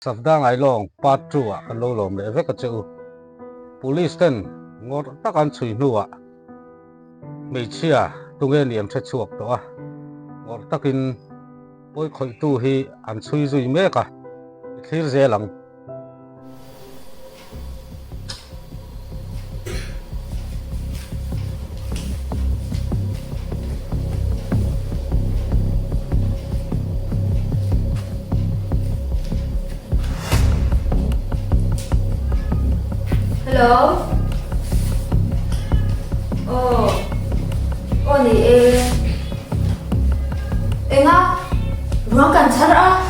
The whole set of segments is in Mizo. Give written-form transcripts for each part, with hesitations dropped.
Safda Ngailawng Part Two ah kan lo lawm leh vek a che u. Police ten ngawrh tak an chhui hnuah hmeichhia tunge ni an hre chhuak tawh a, ngawrh takin pawi khawihtu hi an chhui zui mek a, i thlir zel ang. Hello. Aw. Aw ni e. Enga? Ruang kan chhar a.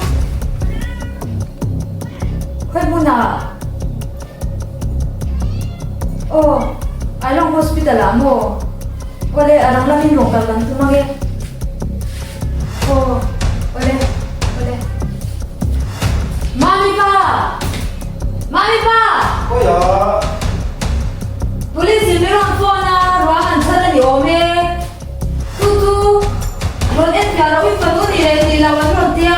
Khawi hmunah? Aw, Ailawng Hospital ah maw? Awle, a rang lamin rawn kal kan tum ange. Aw, awle, awle. Mami pa! Mami pa! Khawiah? Police in min rawn phone a, ruang an chhan a ni awm e. Chu chu rawn en piah loh in fanu ni leh tih loh an rawn tia.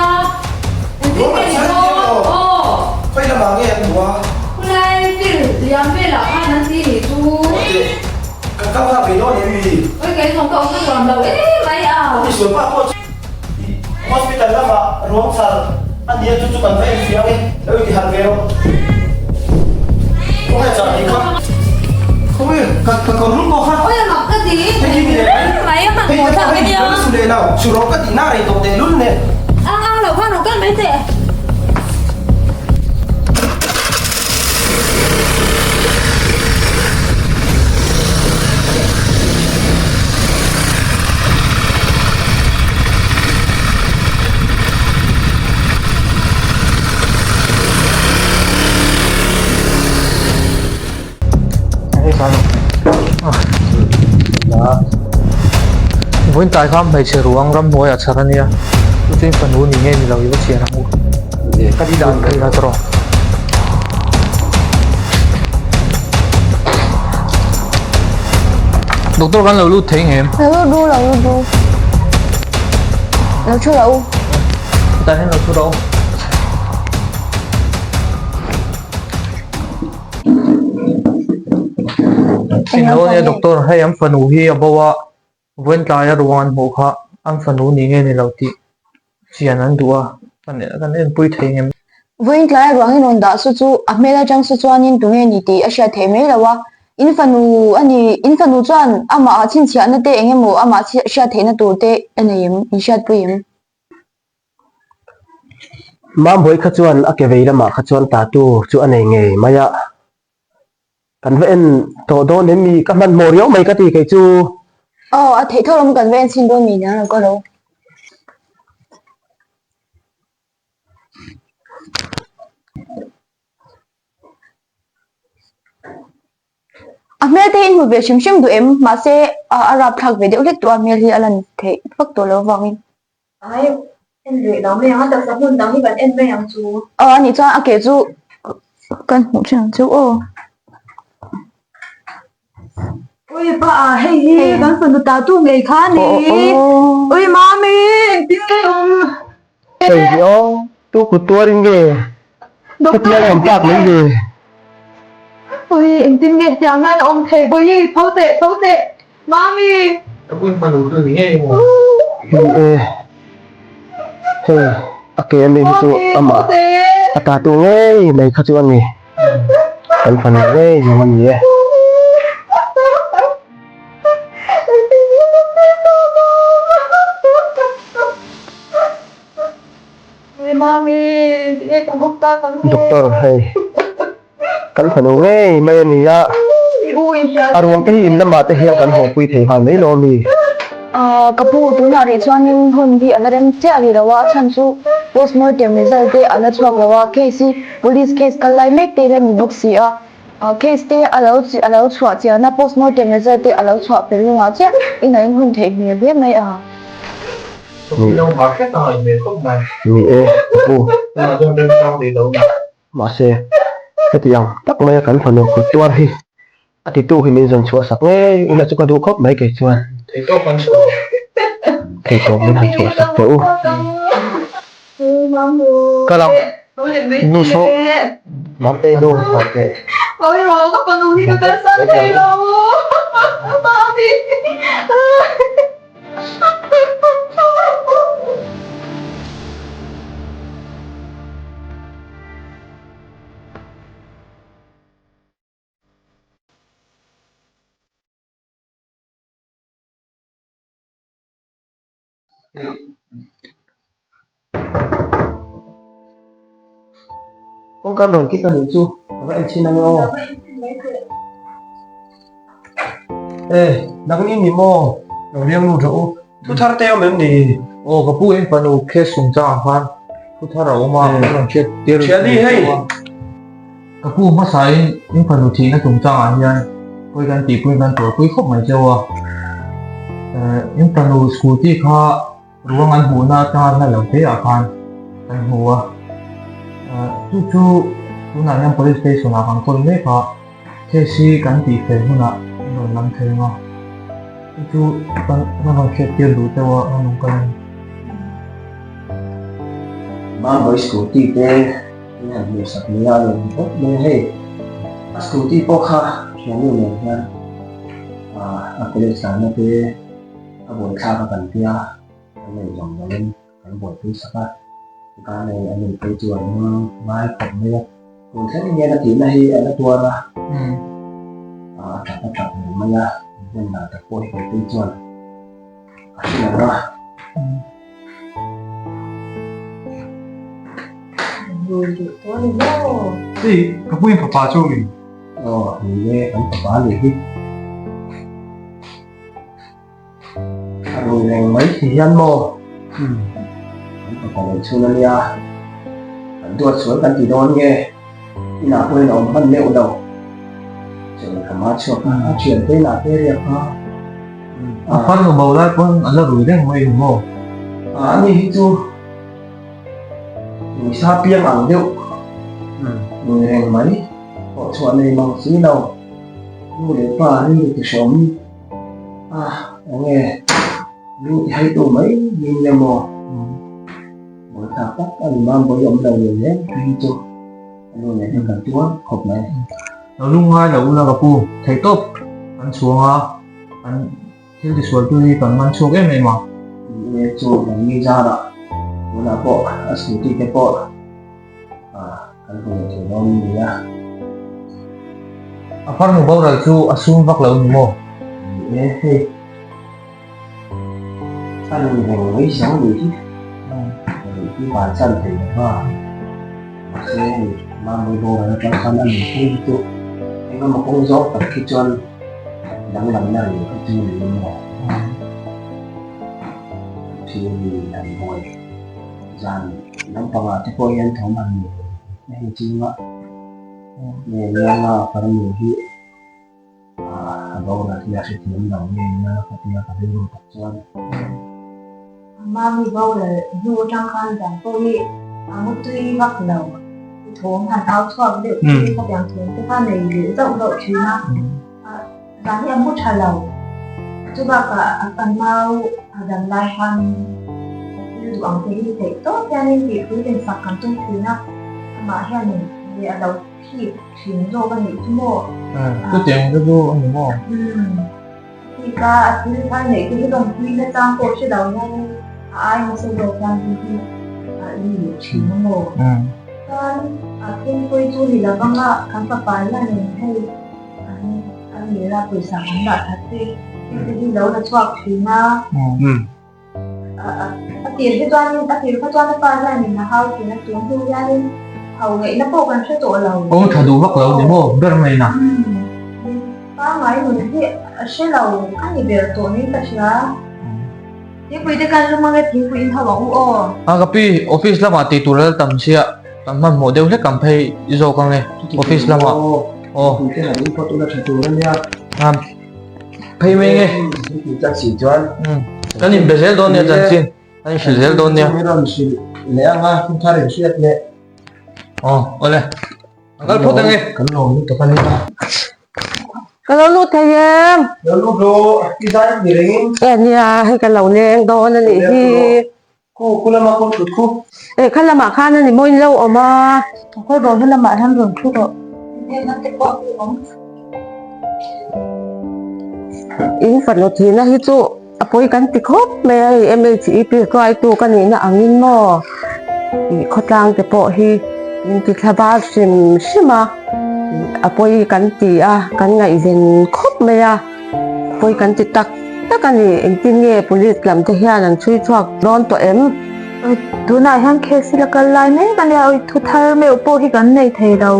Engtin nge ni dawn? Aw. Khawi lamah nge an hmu a? Khulai field liam velah khan an ti nih chu. Teh, kan kal nghal ve dawn em mi? Oi kei zawng ka awm na nuam lo em mai a. Ti sual pah pawh chu hospital lamah ruang char a nia chu chu kan va en fiang e, lo i ti harh ve rawh. Khawngaih char tih kha. Khawi, ka ka kawr lum pawh kha. Oi a mak ka ti. Hei hi mi leh mai. Mai a hman Hei hmawh ka tak hei ania. ka su leh lo, su rawh ka tih na rei tawh teh lul nen. Ang ang lo khan rawh kal mai teh. Vawiin tlai khan hmeichhe ruang ramhnuaiah chhar a nia chu chuan fanu ni nge ni lo i va chhiar ang u ka ti dan phei la tawh. Doctor kan lo lut thei ngem? Lo lut ru lo lut ru. Lo thu rawh u. Tah hian lo thu rawh u. Englo ania doctor hei an fanu hi a bo a vawiin tlaia ruang an hmuh kha an fanu ni nge ni lo tih chian an duh a kan enpui thei ngem. Vawiin tlaia ruang in rawn dah su chu a hmel atang su chuanin tunge ni tih a hriat theih mai lo a, in fanu a ni in fanu chuan amah ah chhinchhiahna te eng emaw amah hriat theihna tur te a nei em in hriatpui em? Mambawi kha chuan a ke vei lamah kha chuan tattoo chu a nei ngei mai a, kan va en tawh dawn em mi ka hmanhmawh riau mai ka ti kei chu. Aw a theih tho lam kan va en chhin dawn mi nia lo ka lo. A hmel te hi in hmu ve hrim hrim duh em mahse a rapthlak ve deuh hlek tawh a hmel hi a lan theih vak tawh lo avangin. Ai, en rih lo mai ang a, taksa hmun dang hi kan en mai ang chu. Aw a nih chuan a ke chu kan hmuh thin ang chu aw. Ui pa a hei hi kan fanu ta tu ngei kha ni. Ui mami engtin nge awm. Hei hi aw tu kut tuarin nge khatiang awm tak mai ve. Ui engtin nge hetiang hian a awm thei ui tho teh tho teh. Mami! Ka pui hmanu chu ni ngei maw? Ni e, hei a ke ami hi chu amah a ta tu ngei mai kha chu a ni, kan fanu ngei zawng a ni e. Doctor hei. Kan fanu ngei mai a ni a, a ruang te hi in lamah te hian kan haw pui thei nghal mai lo ami? Ka pu, tunah rih chuanin hun hi a la rem chiah rih lo a, a chhan chu postmortem result te a la chhuak lo a, case hi police case kal lai mek te hian a ni bawk si a, case te a lo a lo chhuah chian a, postmortem result te a lo chhuah pel ringah chiah in a inhun theih hmel hle mai a. Ni e, ka pu. Mahse, heti ang tak maia kan fanu kut tuar hi a titu hi min zawn chhuah sak ngei ula chu ka duh khawp mai kei chuan. Theihtawp an chhuah. Theihtawp min han chhuah sak teh u. Kal ang. Nu saw Mamte nu Mamte. Kawngka rawn kik a nih chu ka va en chhin ange aw. E nangni ni maw lo leng lut rawh u thu thar te awm em ni? Aw ka pu in fanu case chungchang ah khan thu thar a awm a ka rawn hriat tir Thiani hei! Ka pu hmasa in in fanu thihna chungchang ah hian pawi kan tihpui kan tuarpui khawp mai cheu a. In fanu scooty kha ruang an hmuhna atanga hla lo te ah khan kan hmu a. Chu chu tunah hian police station ah kan kawl mek a, case hi kan tih fel hunah in rawn lam thei ang a. Chu chu kan rawn hriat tir duh cheu a, kan rawn kal a ni. Mambawi scooty te In han hmuh sak mai a, a lawm khawp mai a hei. A scooty pawh kha thiannu nen hian a college tlanna te a buaithlak a kan tia, kan nei zawng lovin kan buaipui sak a. Tikhan hei a nu phei chu an ngai khawp mai a, tun thleng hian a tihna hi a la tuar a, a tap a tap reng mai a, hmun dan tak pawh hi kei phei chuan a hre lo a. Hei ka pu in fapa chu mi. Aw ni e kan fapa a nih hi. A rui reng mai si hian maw. Kan fapa lo chhun a nia. Kan duat sual kan ti dawn nge. Inah pawhin a awm hman meuh lo. Chawi ka ma chhuak a, a thian te inah te riak a. A farnu bo lai pawn a la rui reng mai ang maw? A ani hi chu nuisa piang ang deuh rui reng mai, thawh chhuah nei mang si lo. Nu leh pa rilru ti hreawm a, enge lu ti hai tu mai niin nia maw? Bawi thlak tak a ni mam bawi awm lo nen hle phei hi chu a nu nen hian kan tuar khawp mai. Lo lungngai lo ula ka pu, theihtawp kan chhuang a, kan thil tisual tu hi kan man chhuak em em a. Ni e chu kan mi zarah tunah pawh a scooty te pawh kan hmu leh thei dawn a ni a. A farnu boral chu a sum vak lo ni maw? Ni e hei. A rui reng mai zo ni hi rui hi van chan thei lo va mahse hei Mambawi boral atang khan a nunpui hi chu eng emaw kawng zawng tak khi chuan danglamna reng hi chu ni emaw thil mi han buai zan lampangah te pawh hian thawm han nei hei chunga nge nianga farnu hi. A boral hi a hrethiam lo nge nia ka tia ka rilru tak chuan. Mami boral hnu atang khan dan pawh hi a mu tui vak lo. I thawm han au chhuak deuh te khatiang thawm te kha nei leh zauh zauh thin a. Zan hi a mu tha lo. Chu bakah a nau a dam lai khanin thil duh ang te hi theih tawp hianin tihpui len sak kan tum thin a. Amah hianin a lo Thik thin zawk a nih chu maw? Chutiang te chu a ni maw? Thik a, a thil thar neih te hi lawmpui na chang pawh hre lo hianin a ai nasa zawk hian hei hi a in leh thin a maw? Chuan a thingpui chu ni lo vang a, kan fapa hianin hei an an leh a pawisa an dah that te hei te hi lo la chhuak thin a. A tir hi chuanin a tir kha chuan a pa hianin a hau thin a tun hnu hianin hau ngaihna pawh kan hre tawh lo. Aw tha duh vak lo ni maw ber mai na. Pangngai nun hi a hre lo a ni ber tawh niin ka hria. Thingpui te khan lum ange thingpui in hau ang u aw. A ka pi office lamah tih tur lal tam sia kan hmanhmawh deuh hlek kan phei zawk ange office lamah aw. Thingpui te han in phawt ula tha tur ania. Phei mai nge. Chuan si chuan. Kan in be zel dawn nia chanchin. Kan in hrilh zel dawn nia. Min rawn hrilh leh anga hun thar in hriat leh. Aw awle. An kal phawt ange. Kan lawm lutuk a nia. Ka lo lut thei em? Lo lut rawh. I zai ni rengin. E nia hei ka lo leng dawn a nih hi. Khu khu lama khu thut khu. E kha lamah khan a ni maw in lo awm a. Khawi rawh he lamah hian rawn thu rawh. Heng te pawh hi awm. In fanu thihna hi chu a pawi kan ti khawp mai a hei MHEP hruaitu ka nihna angin maw ih khawtlang te pawh hi min ti thla bar hrim hrim a a pawi kan ti a kan ngaihven khawp mai a pawi kan ti tak tak a ni engtin nge police lam te hian an chhui chhuak dawn tawh em? Tunah hian case hi la kal lai mek a nia ui thu thar meuh pawh hi kan nei thei lo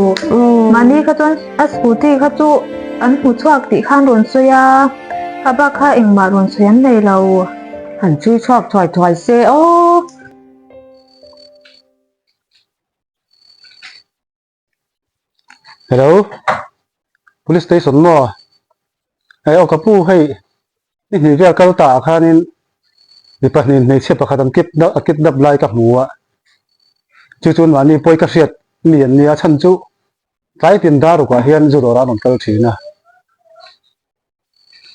mahni kha chuan a scooty kha chu an hmu chhuak tih khan rawn sawi a kha bak kha engmah rawn sawi an nei lo. Han chhui chhuak thuai thuai se aw. Hello police station maw hei aw ka pu hei ni hnih vel kal ta ah khanin mi pahnih hmeichhia pakhat an kidnap a kidnap lai ka hmu a chu chuan mahni pawi ka hriat mi an nia chhan chu tlai tin dar rukah hian zu dawrah an rawn kal thin a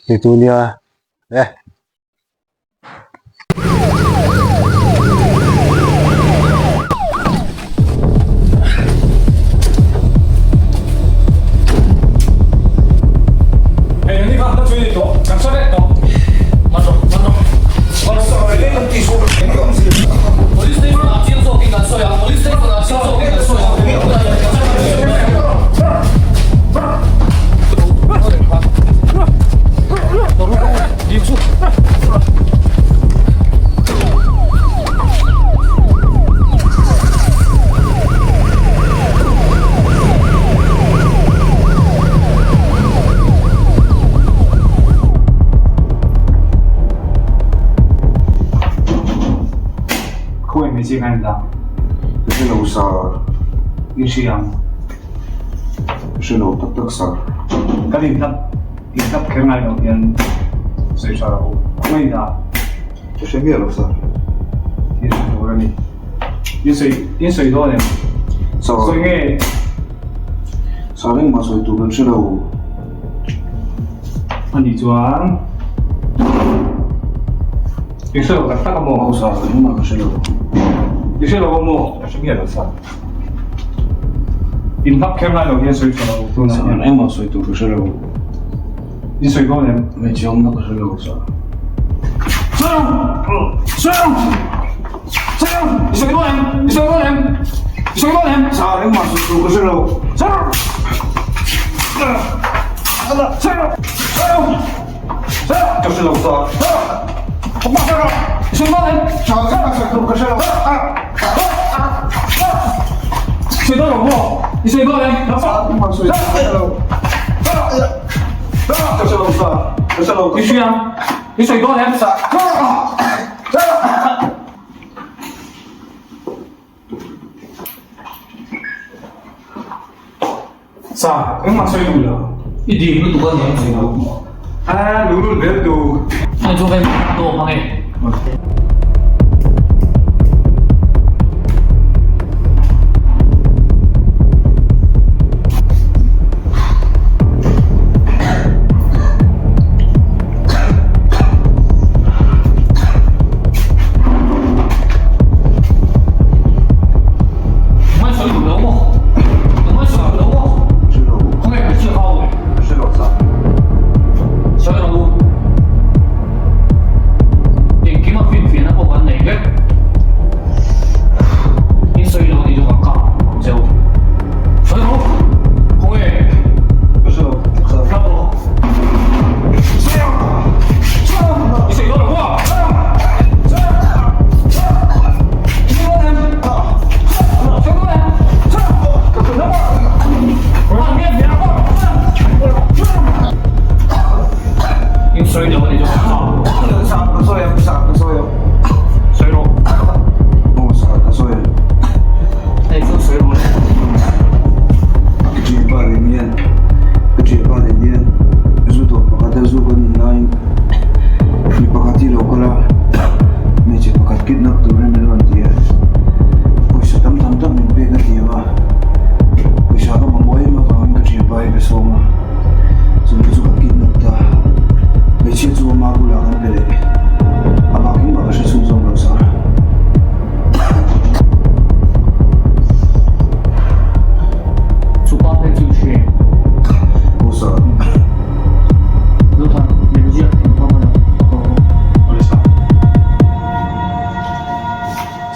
hei tu nia e. Khawi hmeichhia kha in dah? Ka hre lo sir. In hria ang. Ka hre lo tak tak sir. Kan inhlap inhlap kher ngai loh hian sawi tha lo khawi dah? Ka hre miah lo sir. Thil hre tur a ni. In sawi in sawi dawn em? Sir. Sawi nge? Sir engmah sawi tur kan hre lo. A nih chuan i hre lo tak tak a maw? Aw sir, engmah ka hre lo. I hre lo a maw? Ka hre miah lo sir. In hlap kher ngai lo hian sawi tha lo tunah hian. Sir, engmah sawi tur ka hre lo. In sawi dawn em? Hmeichhe awmna ka hre lo sir. Sir! Sir! Sir! I sawi dawn em? I sawi dawn em? I sawi dawn em? Sir, engmah sawi tur ka hre lo. Sir! Sir! Sir! Sir! Ka hre lo sir. Sir! I sawi dawn em? Sir, engmah sawi tur ka hre lo. Sawi dawn lo maw? I sawi dawn em? Sir, engmah sawi tur ka hre lo. Ka hre lo sir. Ka hre lo. I hria? I sawi dawn em? Sir! Sa, engmah sawi duh lo. I dim lutuk a ni ang sawi lo. A, lulul vel tu. Hei chu veng tawp ang e.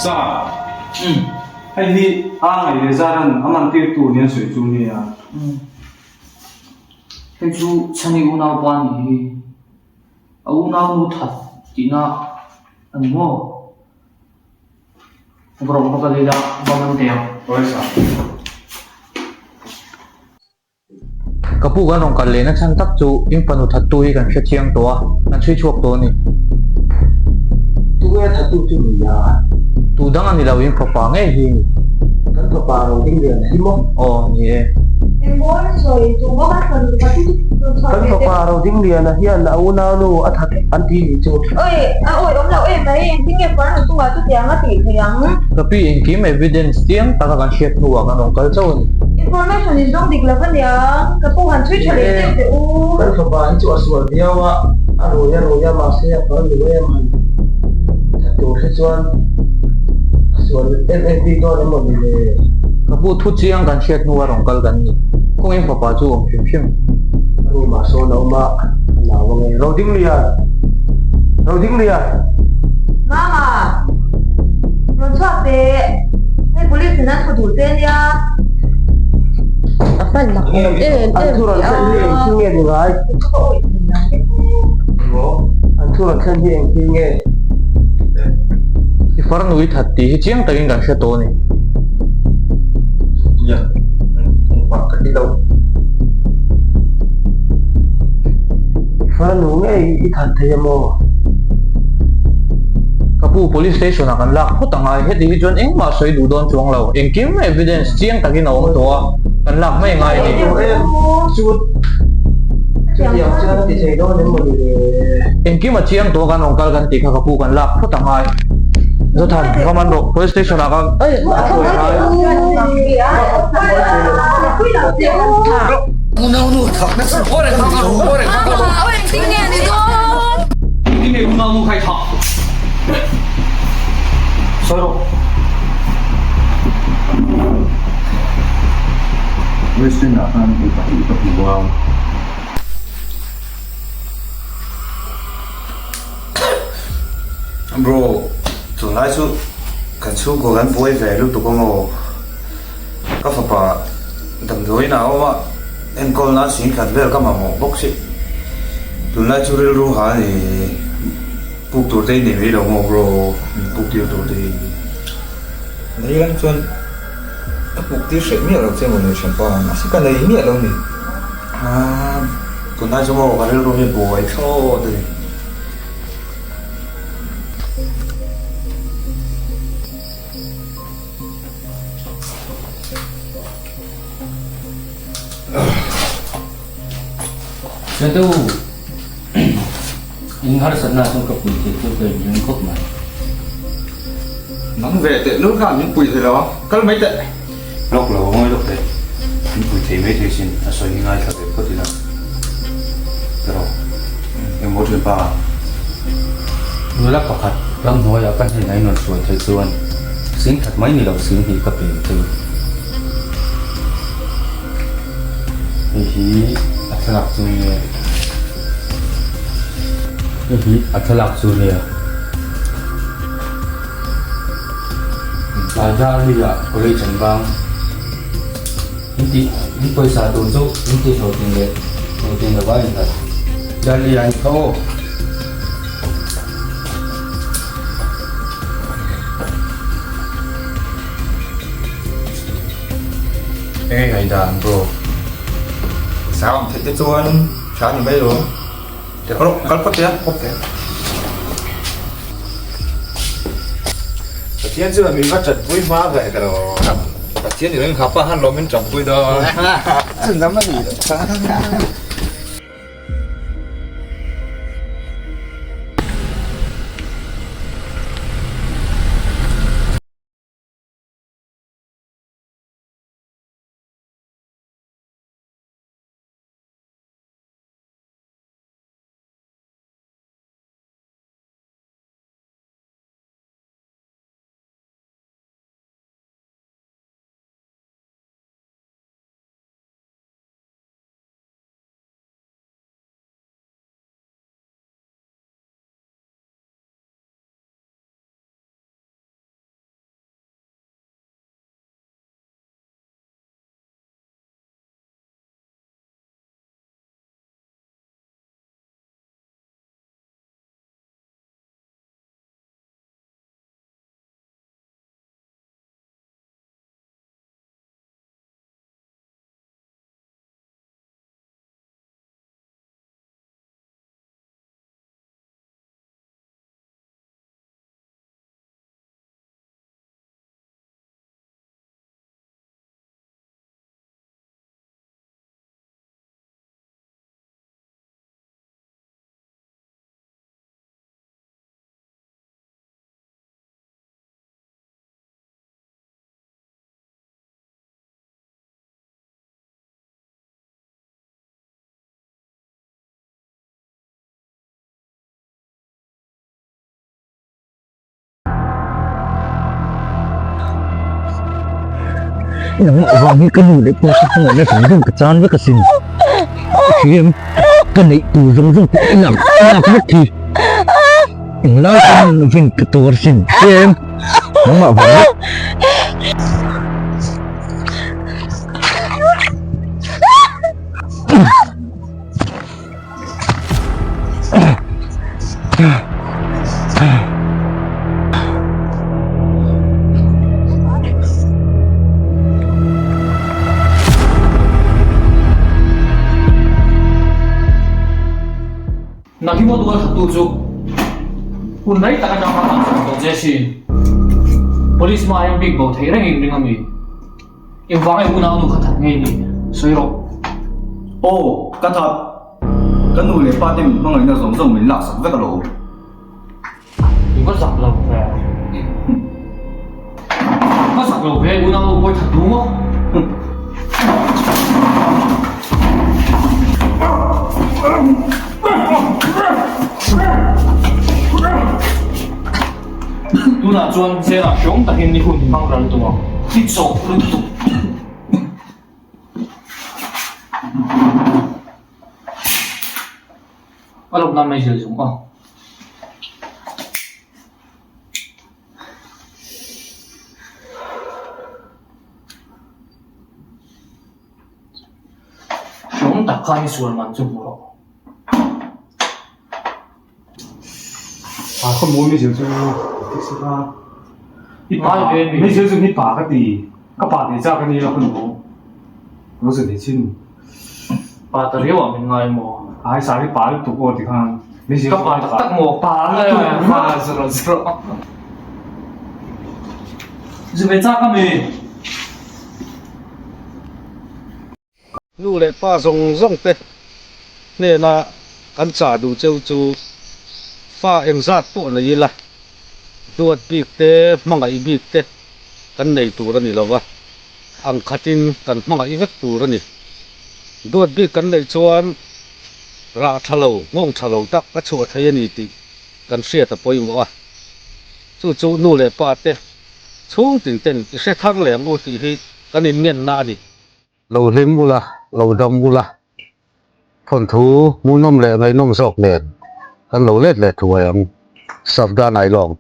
Sa, hei hi a ngaih leh zar an a man tir tur nia sawi chu nia. Hei chu Chhani unaupa a nih hi. A unaunu that tihna a ni maw? Vawrh va kal ila va man teh ang. Pawisa. Ka pu kan rawn kal lehna chhan tak chu in fanu thattu hi kan hre thiang tawh a, kan chhui chhuak tawh a ni. Tunge thattu chu ni a? Tu dang a ni lo, in fapa ngei hi a ni. Kan fapa ro ding lian hi maw? Aw, ni e. Engmaw sawi tu maw kan fanu thattu chu rawn chhuak Kan ve teh. fapa ro ding liana hian a unaunu a that an ti nih chu. Oi, a awi awm loh em mai, engtin nge farnu chungah chutiang a tih theih ang? Ka pi engkim evidence chiang taka kan hriat hnuah kan rawn kal chauh a ni. Information in zawng dik lo a niang, ka pu han chhui tha leh deuh teh u. Kan fapa hi chu a sual viau a, a rui a rui a mahse a farnu em han that tur hi chuan a sual em em bik dawn em mawni le. Ka pu thu chiang kan hriat hnu a rawn kal kan ni, kawngin fapa chu awm hrim hrim. A room ah sawn a awm a, a nau ang e. Rodinglian! Rodinglian! Mama! Rawn chhuak teh! Hei police in an hmu duh che nia. A hman mak awm em em An thu rawn thlen hi engthil nge ni ngai? An thu rawn thlen hi engthil nge? I farnu i that tih hi chiang takin kan hre tawh a ni. Nia, engmah ka ti lo. I farnu ngei i that thei a maw? Ka pu police station ah kan lak phawt a ngai, heti hi chuan engmah sawi duh dawn chuang lo, engkim evidence chiang takin a awm tawh a, kan lak mai ngai a ni. Engkim a chiang tawh a kan rawn kal kan tih kha ka pu kan lak phawt a ngai. Zothan, va man rawh, police station ah ka hruai a ngai. Sawi rawh. Western ah khan mi pahnih ka hmu a. Bro, tunlai chu kan chhungkaw kan buai ve lutuk a maw? Ka fapa damdawiin a awm a, enkawlna singkhat vel ka mamawh bawk si. Tunlai chu rilru ha a ni. Puk tur te hi nei mai lo maw bro, min puk tir tur te hi. Nei lam chuan ka puk tir hreh miah lo che maw ni hran pa, mahse ka nei miah lo ni. Aa tunlai chu maw ka rilru hi buai thlawt a ni. Chuan u in harsatna chuan ka pui thei chu ka inring khawp mai. Nang ve teh lul khan min pui thei lo a, kal mai teh. Lawk lo ngawi lawk teh, min pui thei mai thei sin a sawi hi ngaithla ve phawt ila. Tiraw engmaw thianpa? Nula pakhat ramhnuaiah ka hnenah i rawn hruai theih chuan sing khat mai ni lo sing hnih ka pe ang che u. Hei hi a thlalak chu nia. Hei hi a thlalak chu nia. Laidari ah college an bang. In tih in pawisa tur chu in tih hlawhtling leh hlawhtling lova a innghat. Darli ah in kha aw. Enge ngaihdan bro? Sa awm theih te chuan tha ni mai lo. Rawh kal phawt teh a, phawt teh. Pathian chuan min va tanpui hma ve ka lo. Pathian i lo inkhap a, han lawm min tanpui dawn. Chundam a ni lo. Nangmah vang hi ka nu leh pa ka hmangaihna zawng zawng ka chan vek asin. Ka hria em? Ka neih tur zawng zawng pawh i lak i lak vek hi. Englai pawn lovin ka tuar asin. Hria em? Nangmah vang vek. Nang hi maw tual thattu chu hun rei tak atang khan an chhuak tawh che asin. Police hmaah hian bik bo theih reng in ring ami? Engvang nge unau nu kha that ngei ni? Sawi rawh. Aw, ka that. Ka nu leh pa te min hmangaihna zawng zawng min laksak vek alawm. I va zak lo ve. I va zak lo ve, unau nu pawi that duh maw? Tunah chuan jail ah hreawm takin ni hun hmang ral tawh ang. I chawh lutuk. A lawm nan mai zel zawng a. Hreawm tak khan i sual man chu hmu rawh. A khaw mawi meizial chu ti si a. I pa ve mi. Meizial chu ni pa ka ti. Ka pa thei chak a nia ka nu. Lo zir thei chin. Pa ta riau ah min ngai maw? Ai sa hi pa lutuk aw ti khan. Meizial Ka pa tak tak maw? Pa lutuk. Pa zero zero. Zu ve chak a mi. Nu leh pa zawng zawng te hnena kan chah duh cheu chu fa engzat pawh nei ila, duat bik te, hmangaih bik te kan nei tur a ni lo va, ang khatin kan hmangaih vek tur a ni. Duat bik kan neih chuan rah tha lo, nghawng tha lo tak a chhuah thei a ni tih kan hriat a pawimawh a, chu chu nu leh pa te chhung tin ten i hre thar leh ang u tih hi kan inngenna a ni. Lo hlim ula, lo dam ula, thawnthu hmuhnawm leh ngaihnawm zawk nen kan lo let leh thuai ang, Savdan Ailawng.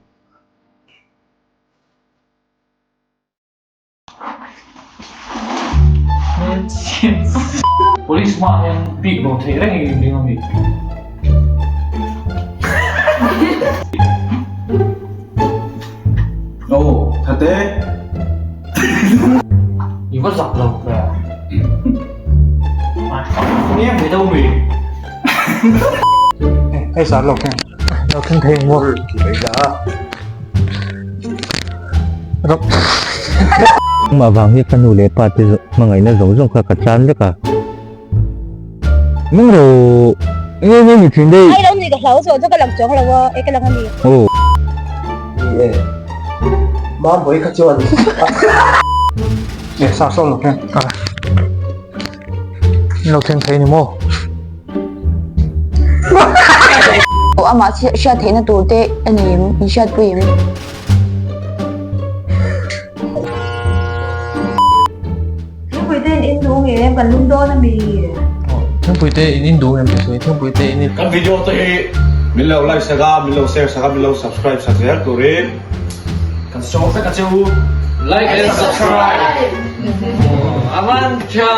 Police hmaah hian bik bo theih reng in ring a mi. Aw, thate. I va zak lo ve. Nge mai do mi. Hei sa lo khen. Lo khen thei maw. Rok. Mah vang hi ka nu leh pa te hmangaihna zawng zawng kha ka chan vek a. Meng ro nge nge mi thin dei. Ai lo ni ka hlau chuan chu ka lang chuang lo a, e ka lang a ni. Aw. Ni e. Mambawi kha chuan E sa saw lo khen. Lo thleng thei ni maw. Amah hriat theihna tur te a nei em? In hriatpui em? Thingpui te in in duh nge em? Kan lum dawn a mi? Thingpui te in in duh em tih sawi thingpui te in in. Kan video te hi min lo like sak a, min lo share sak a, min lo subscribe sak zel turin kan sawm vek a che u. Like and subscribe. Aman tha.